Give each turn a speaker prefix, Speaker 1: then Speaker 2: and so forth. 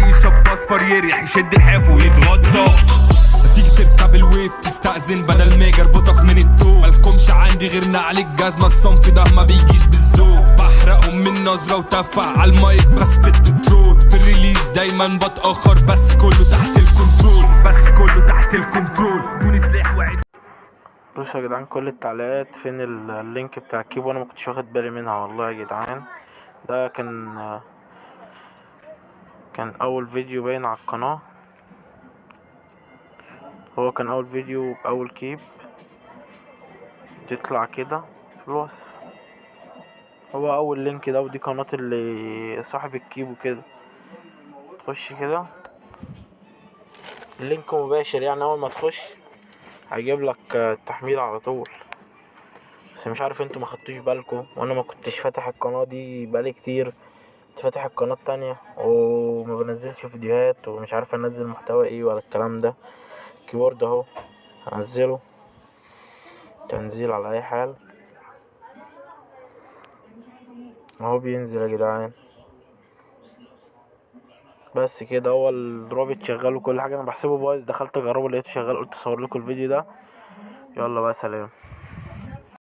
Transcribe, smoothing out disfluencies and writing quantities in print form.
Speaker 1: اي شاب اصفر يريح يشد الحاف ويتغطى.
Speaker 2: تيجي تركب ال wave تستأذن بدل ما اربطك من التوب. مالكمش عندي غير نعل الجزمة، الصنف ده ما بيجيش بالذوق. بحرقهم من نظرة وتفع على المايك بس بالترول. في ال release دايما بتأخر بس كله تحت ال control.
Speaker 1: بس كله تحت ال control، دون سلاح وعد.
Speaker 3: بصوا يا جدعان كل التعليقات فين ال link بتاع ال keep، وانا ما كنتش واخد بالي منها والله يا جدعان. ده كان اول فيديو باين على القناة، هو كان اول فيديو باول keep تطلع كده في الوصف، هو اول link ده، ودي قناة اللي صاحب ال keep وكده. تخش كده ال link مباشر، يعني اول ما تخش هيجيب لك التحميل على طول. بس مش عارف انتوا ما خدتوش بالكم، وانا ما كنتش فاتح القناة دي بقالي كتير، كنت فاتح القناة التانية وما بنزلش فيديوهات ومش عارف انزل محتوى ايه ولا الكلام ده. ال keyboard اهو هنزله تنزيل على اي حال، اهو بينزل يا جدعان. بس كده هو الرابط شغال وكل حاجة، انا بحسبه بايظ، دخلت اجربه لقيته شغال، قلت اصور لكم الفيديو ده. يلا بقى سلام.